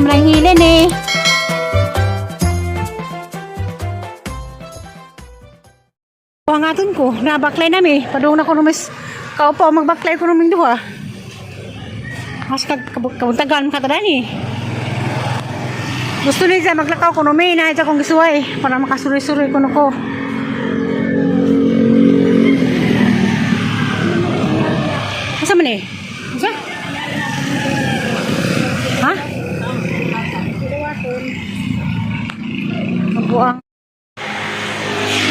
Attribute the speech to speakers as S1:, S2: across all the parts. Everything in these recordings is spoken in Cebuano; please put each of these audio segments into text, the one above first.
S1: Lang hilin eh. Pangaton ko, nabaklay nami. Padung na ko numis kaupo magbaklay ko numing duha. Mas kag kabuntagan makatadan eh. Gusto niya maglakaw ko numi, na kong gisuway para makasuroy-suroy ko ko. Asa man eh? Asa? Ha? Mabuang.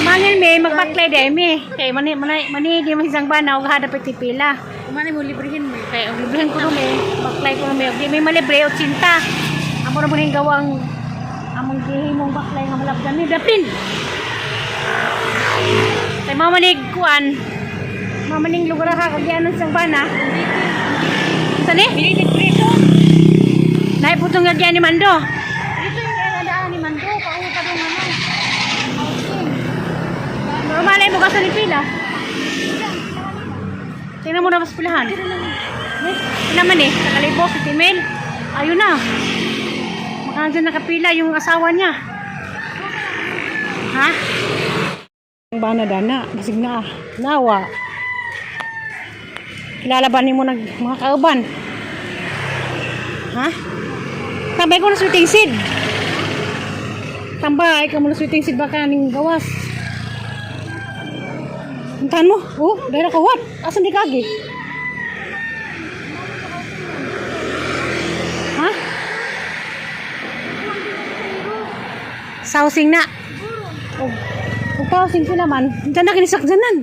S1: Mangil me, magbaklay de me. Kay mani mani mani di man siyang banaw hadap pila.
S2: Kumani mo librihin mo.
S1: Kay og librehin ko me, baklay ko me, di may malibre 80. Amo na mo ning gawang among gihimong baklay nga malabdan ni dapin. Kay mama ni kuan. Mama ning lugar ha kag anon siyang bana. Sa ni?
S2: Dili prito.
S1: Naay putong gagyan ni Mando.
S2: Dito yung daan ni Mando, pauwi pa dong ano.
S1: Normal ay mo sa ni pila. Tingnan mo na mas pilahan. Eh, pila man eh, sa kalibo, si Timel. Ayun na. Maka dyan nakapila yung asawa niya. Ha? Ang bana dana, basig na ah. Nawa. Kilala ba nimo nag mga kauban? Ha? Tambay ko na sweeting seed. Tambay ka mo na sweeting seed baka ning gawas. Puntahan mo. Oh, dahil ako what? Asan di kagi? Ha? Sausing na. Oh, oh sausing sila man. Diyan na kinisakjanan.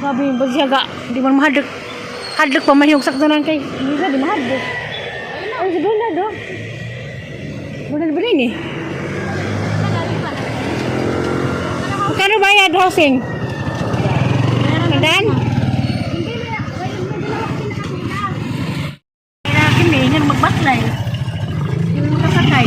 S1: Grabe yung bagyaga. Hindi man mahadlok. Hadlok pa man yung sakjanan kay. Hindi na, di mahadlok. Ay, si Bernard oh. Bernard ba rin eh? Magkano bayad housing? Tandaan? Kaya kami, nga magbaklay. Yung makasakay.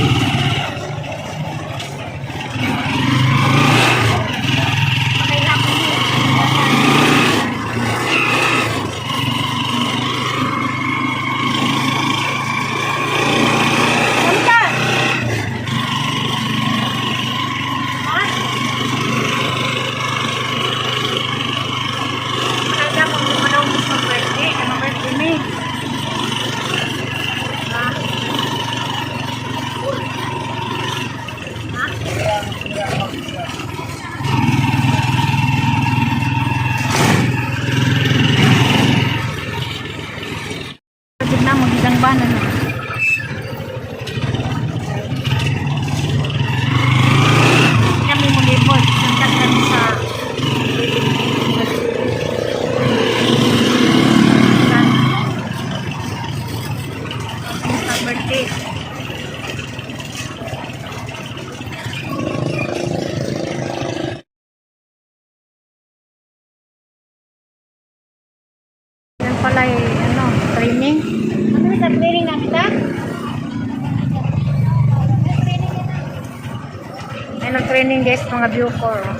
S1: Punta! Talaga kung di mo daw gusto birthday, kaya ma-birthday me. Ha? Ha? Tignan mo, isang ban, ano? Kami mulibot, santag kami sa sa birthday. Yan pala eh, ano, training. Ano yung training na kita? Ay, nag-training guys, mga Bucor. Oh.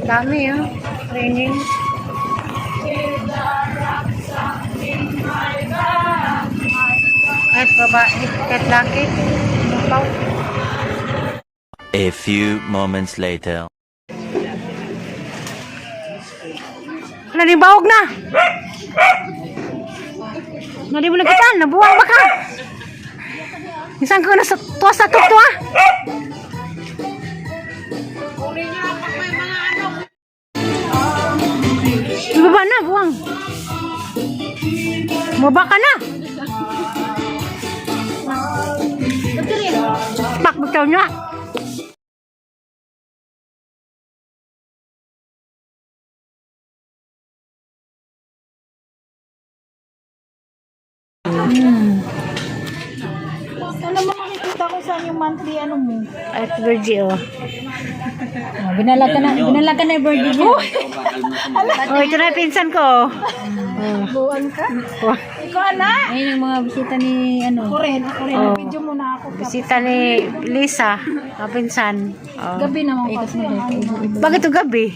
S1: Dami ah, training. Kahit babae, kahit laki. Lupaw.
S3: A few moments later.
S1: Ano ni bawog na? Nadi mo na kita, nabuwang ba ka? Isang ko na sa tuwa sa tuwa. Baba na, buwang. Baba ka na. Pak, bitaw niya.
S2: Ano mo makikita kung saan yung monthly ano mo?
S1: At Virgie, oh.
S2: Oh, binalatan na yung birthday niya.
S1: Oh, ito na yung pinsan ko. Oh.
S2: Buwan ka?
S1: Oh.
S2: Ikaw na!
S4: Ayun yung mga bisita ni ano.
S2: Ako rin, ako rin.
S1: Oh.
S2: Video muna ako.
S1: Bisita ni Lisa, oh, pinsan. Oh.
S2: Gabi naman kasi. Ano.
S1: Bakit ito gabi?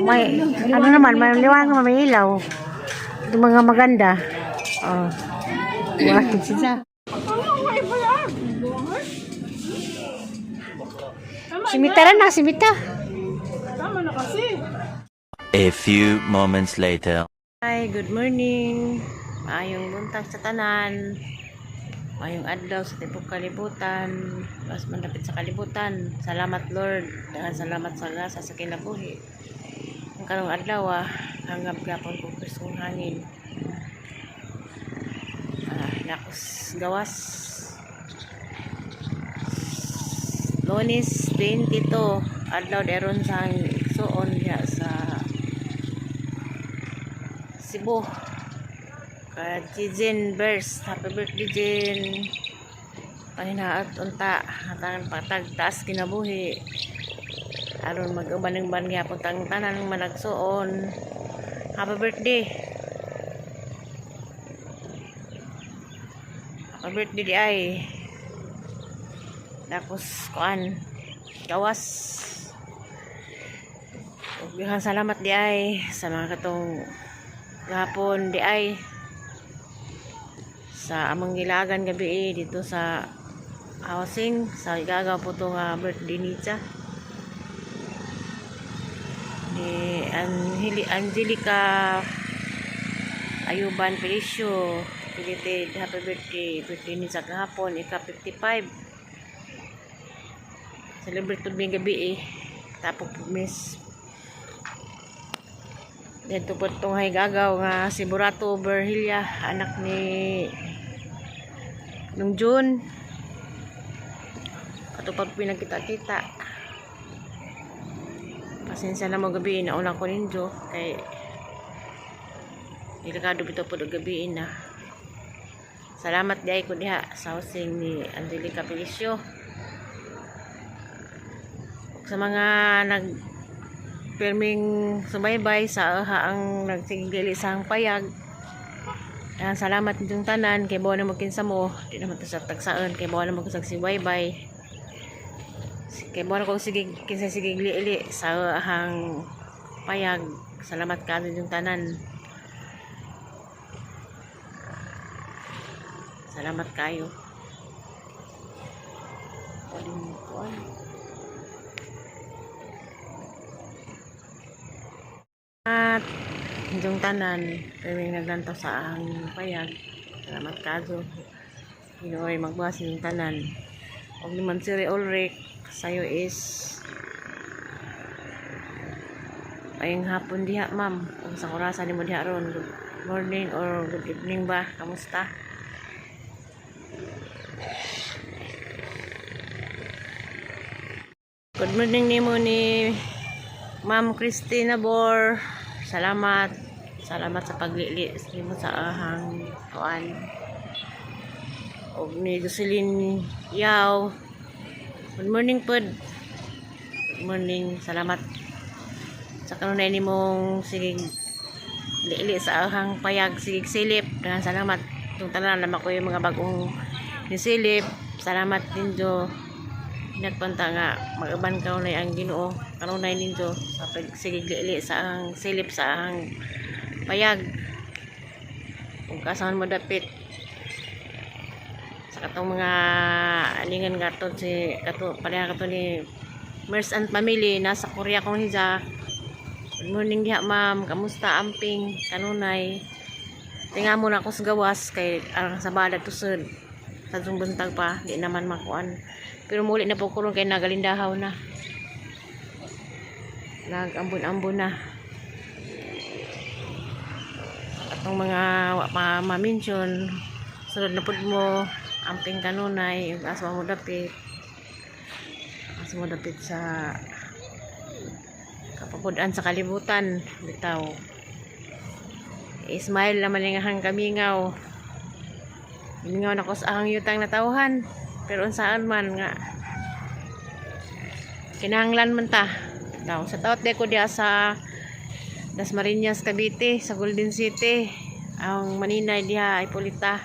S1: May, ano naman, may liwanag naman, may ilaw. Ito mga maganda. Oh. Wow, sila. Simita na, simita.
S3: A few moments later.
S1: Hi, good morning. Maayong buntag sa tanan. Maayong adlaw sa tibok kalibutan. Mas malapit sa kalibutan. Salamat, Lord. Daghang salamat sa grasa sa kinabuhi. Ang karong adlaw ah, hanggang gapon ko preskong hangin. Ah, nakos gawas. Lunes 22, adlaw deron sa suon diha sa Cebu. Ka Jen Bers. Happy birthday, Jen. Pahinaat unta. Hatangan patag taas kinabuhi. Aron mag-uban ng ban gyapon tang tanan managsuon. Happy birthday. Happy birthday di ay. Tapos kuan gawas. Ug daghang salamat di ay sa mga katong gahapon di ay sa among gilagan gabi eh, dito sa housing sa igagaw po to nga birthday ni siya ni Angelica Ayuban Felicio. Belated happy birthday, birthday ni sa gahapon, ika 55. Celebrate to mi gabi eh, tapos miss dito po itong gagaw nga si Burato Berhilia, anak ni nung June. Katupad pinagkita-kita. Pasensya na mo gabi, nauna ko ninyo kay delikado bitaw po gabi na. Salamat di ko diha sa housing ni Angelica Felicio. Ug sa mga nag pirming subaybay sa ang nagsigili sa ang payag. Ayan, salamat ninyong tanan kay buwan na magkinsa mo di naman ta sa tagsaan kay buwan na magsibaybay kay buwan ko sige kinsa sige ili sa ahang payag. Salamat ka ninyong tanan, salamat kayo. At inyong tanan pirming naglantaw sa ahang payag, salamat kayo. Ginoo ay magbuhat inyong tanan. Og ni Ma'am Siri Ulrich, sayo is ayong hapon diha, ma'am. Kung sa orasan nimo diha ron, good morning or good evening ba? Kamusta? Good morning nimo ni Ma'am Christina Bor. Salamat. Salamat sa paglili nimo sa ahang kuan. Og ni Jocelyn Yao. Good morning pod. Good morning. Salamat sa kanunay nimong sige lili sa ahang payag, sige silip. Daghang salamat. Itong tanan naman ko yung mga bagong nisilip. Salamat ninyo. Nagpanta nga mag-uban kanunay ang Ginoo kanunay ninyo sa pagsigig lili sa ahang silip sa ahang payag. Kung kasahan mo dapit sa katong mga aningan gato si kato pareha kato ni Mers and family nasa Korea kong hija. Good morning diha, ma'am. Kamusta, amping kanunay? Tinga mo na ako sa gawas kay arang sa balad tusod sa buntag pa di naman makuan pero muli na po kuron kay nagalindahaw na, nagambon-ambon na. Atong mga wa pa ma-mention, sunod na pud mo, amping kanunay asa mo dapit, asa mo dapit sa kapapud-an sa kalibutan bitaw. Smile naman nga hang kamingaw, mingaw na ko sa ahang yutang natawhan pero unsaan man nga kinahanglan man ta daw sa taot de ko diya sa Dasmariñas, Cavite, sa Golden City. Ang maninay diha ay Pulita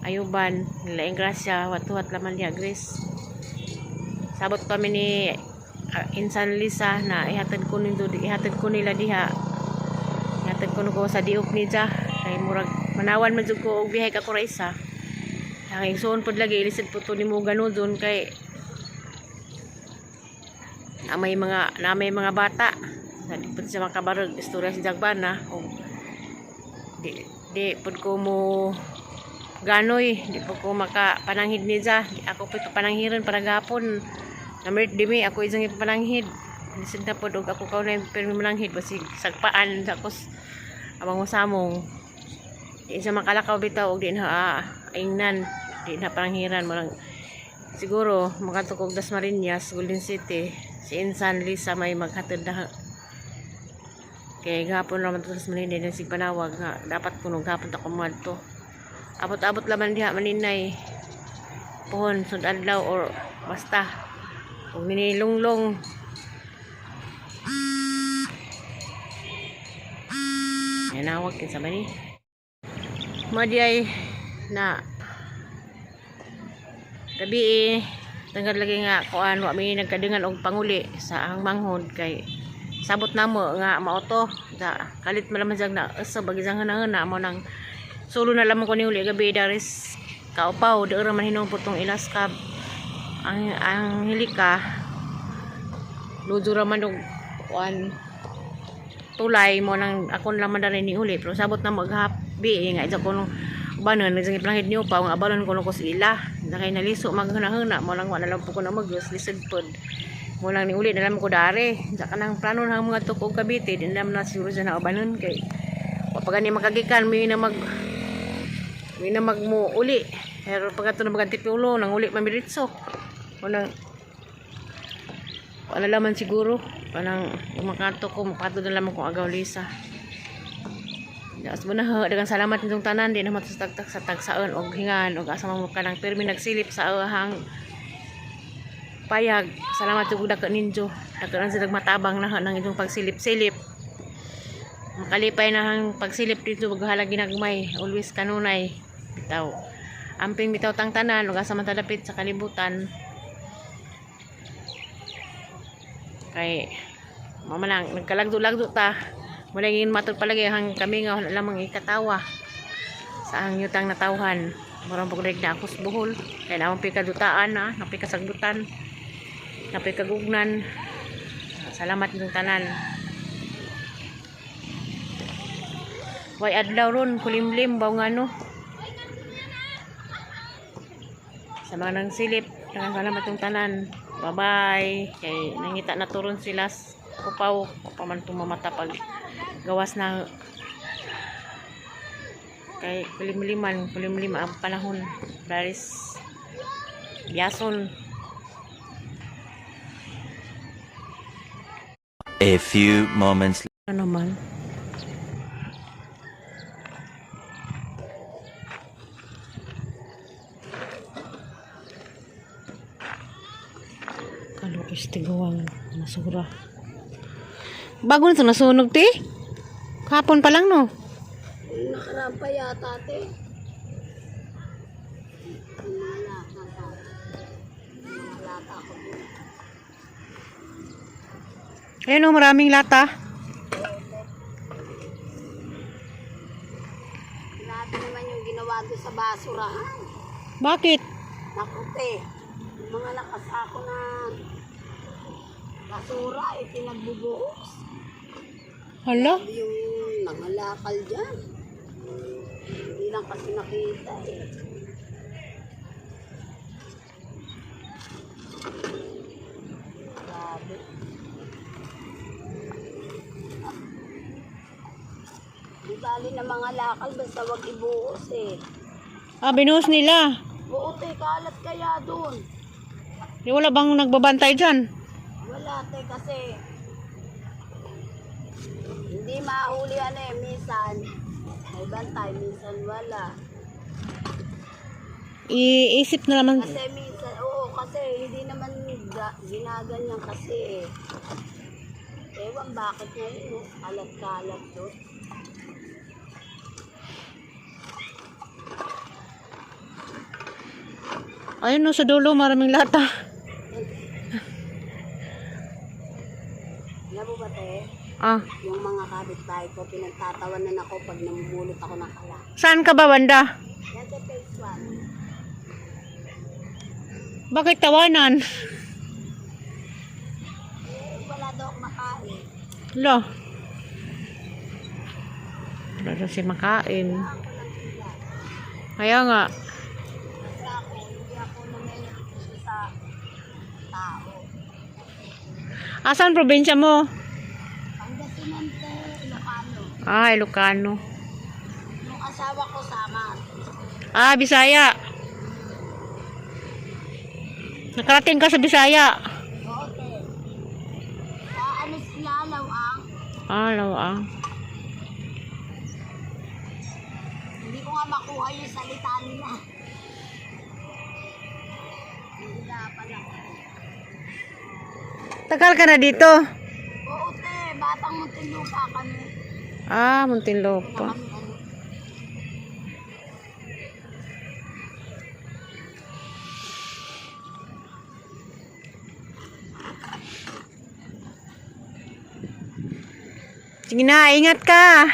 S1: Ayuban laing grasya watuhat laman diha Grace. Sabot pa mi ni Insan Lisa na ihatod ko nindo, ihatod ko nila diha. Hatag kuno ko sa diop ni Ja. Kay murag manawan man jud ko og bihay ka ko ra isa. Ang igsuon pod lagi ilisod po to nimo ganudon kay na may mga bata. Sa di pod siya makabarog istorya si Jagbana og di di pod ko mo ganoy, di po ko makapananghid ni Ja. Di ako po ipapananghiran para gapon. Namit di mi ako isang ipapananghid. Lisod na pod og ako kaw na yung mananghid basig sagpaan sa kos amang masamong. Di siya makalakaw bitaw og di na ingnan, di na pananghiran mo lang. Siguro makatukog Dasmariñas, Golden City, si Insan Lisa may maghatid na kay gahapon raman to sa Dasmariñas din sig panawag nga dapat kuno gahapon ta kumadto. Abot-abot laman diha maninay. Pohon sud adlaw or basta ug ninilunglong. Nanawag kinsa ba ni? Madiay na gabi eh, tanggal lagi nga kuan wa mi nagkadingan og panguli sa ang manghod kay sabot namo nga maoto da kalit man lamang na usa bagi sang na mo nang sulo na lamang ko ni uli gabi daris kaupaw daora man hinuon po tong ilaskab ang hilika lujo ra man og kuan tulay mo nang akon laman na rin ni uli pero sabot na maghabi eh, nga isa ko nung ubanon nagsangi plangid niyo pa ang abalon ko ko sila na kay naliso maghunahuna mo lang wala lang po ko na magyos lisod pod mo lang ni uli na lang ko dare sa kanang plano na mga tukog Cavite di na na siguro siya na ubanon kay wa pa gani makagikan may na magmo uli pero pag ato na magantipulo nang uli mamiritso mo nang wala laman siguro parang makato ko makato na lamang kong agaw Lisa. As mo na daghang salamat nitong tanan di na matustagtag sa tagsaon og hingan og asa man mo kanang pirmi nagsilip sa ahang payag. Salamat jud dako ninyo. Dako lang sa matabang na ng inyong pagsilip-silip. Makalipay na ang pagsilip dito baghala ginagmay. Always kanunay. Bitaw. Amping bitaw tang tanan ug asa man ta dapit sa kalibutan. Kay mama lang nagkalagdo-lagdo ta. Mula ngin matod palagi hang kami nga wala lamang ikatawa sa ang yutang natawhan. Murang pagdaig na ako sa buhol. Kaya naman pikadutaan na, napikasagdutan, napikagugnan. Salamat ng tanan. Way adlaw ron, kulimlim, baw nga no. Sa mga nang silip, daghang salamat yung tanan. Bye-bye. Kay nangita na turon sila kupaw, pa man tumamata pag gawas na kay kulimliman, kulimlim ang panahon. Daris biyason.
S3: A few moments
S1: Ano naman? Kalupis tiguang masura. Bago na ito nasunog, ti? Kahapon pa lang, no?
S4: Nakaraan pa yata, te.
S1: Ayun, oh, maraming lata.
S4: Grabe naman yung ginawa doon sa basurahan.
S1: Bakit?
S4: Naku, te. Yung mga nakasako na basura, eh, pinagbubuhos.
S1: Hala?
S4: Yung nangalakal dyan. Hindi lang kasi nakita eh. Grabe. Di bali na mga lakal, basta wag ibuhos eh.
S1: Ah, binuhos nila.
S4: Buot eh, kalat kaya dun.
S1: Di wala bang nagbabantay dyan?
S4: Wala te kasi hindi mahuli ano eh, minsan may bantay, minsan wala.
S1: Iisip na naman.
S4: Kasi minsan, oo, kasi hindi naman ginaganyan kasi eh. Ewan bakit ngayon, no? Kalat-kalat to.
S1: Ayun, no, sa dulo, maraming lata.
S4: Alam mo ba, te?
S1: Ah,
S4: Yung mga kapitbahay ko, pinagtatawanan ako pag namumulot ako ng kala.
S1: Saan ka ba banda?
S4: Yan sa phase 1.
S1: Bakit tawanan?
S4: Eh, wala daw akong makain.
S1: Lo. Wala daw siya makain.
S4: Ako lang sila.
S1: Kaya nga.
S4: Kasi ako, hindi ako namimili sa tao.
S1: Asan probinsya mo?
S4: Pangasinan te, Ilocano.
S1: Ah, Ilocano.
S4: Yung asawa ko sama.
S1: Ah, Bisaya. Nakarating ka sa Bisaya.
S4: Oo, te. Sa ano sila, Lawang?
S1: Ah, Lawang.
S4: Hindi ko nga makuha yung salita nila. Nahihirapan ako.
S1: Tagal ka na dito.
S4: Oo, te. Batang Muntinlupa kami.
S1: Ah,
S4: Na
S1: Muntinlupa.
S4: kami, ano.
S1: Sige na, ingat ka.